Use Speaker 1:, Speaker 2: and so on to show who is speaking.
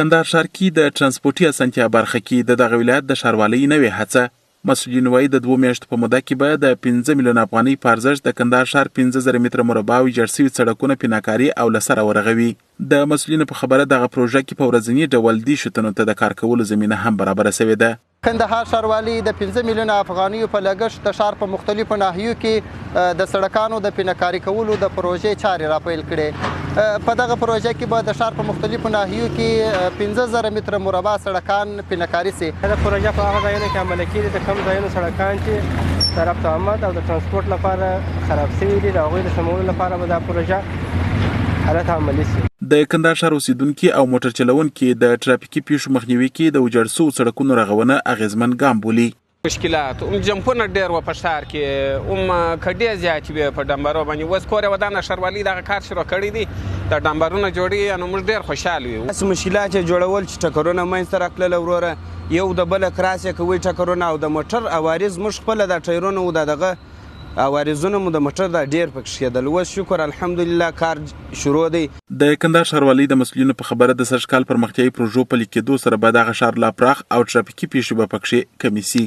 Speaker 1: کندهار ښار کې د ترانسپورتي اسانتیا برخه کې د دغه ولایت د ښاروالۍ نوې هڅه. مسؤلین وايي، د دوو میاشتو په موده کې به د 5 میلیونه افغانۍ په ارزښت د کندهار ښار 5000 متره مربع ویجاړ شوي سړکونه پیناکاري او له سره ورغوي. د مسؤلینو په خبره، دغه پروژه کې په ورځني ډول 30 تنو ته د کار کولو زمینه هم برابره شوې ده.
Speaker 2: کندهار ښاروالي د 5 میلیونه افغانیو په لګښت د ښار په مختلفو ناحیو کې د سړکانو د پینکاري کولو د پروژې چارې راپیل کړې. په دغه پروژه کې به د ښار په مختلفو ناحیو کې 5000 متره مربع سړکان پینکاري شي.
Speaker 3: دا پروژه په هغه ځایونو کې عملي کېږي د کوم ځایونو سړکان چې د رفت آمد او د ترانسپورت لپاره خراب شوي دي، د هغوی د سمولو لپاره به دا پروژه هلته عملي شي.
Speaker 1: د کندهار ښار اوسېدونکي او موټر چلوونکي د ټرافیکي پېښو مخنیوي کې د ویجاړ شوو سړکونو رغونه اغېزمن ګام بولي.
Speaker 4: مشکلات هم جمپونه ډېر وه په ښار کې، هم کډې زیاتې وې په ډمبرو باندې. اوس کور یې ودانه، ښاروالۍ دغه کار شروع کړی دی، د ډمبرونه جوړوي، نو موږ ډېر خوشحال یو.
Speaker 5: داسې مشکلات یې جوړول چې ټکرونه منځته راتلل وروره، یو د بله کراس یې کوی ټکرونه، او د موټر عوارض موږ خپله دا ټایرونه وو، دا دغه عوارضونه مو د موټر دا ډیر پکې کېدل. اوس شکر الحمدلله کار شروع دی.
Speaker 1: د کندهار ښاروالۍ د مسؤلینو په خبره د سږ کال پرمختیايي پروژو پلي کېدو سره به دغه ښار لا پراخ او ټرافیکي پېښې به پکښې کمې شي.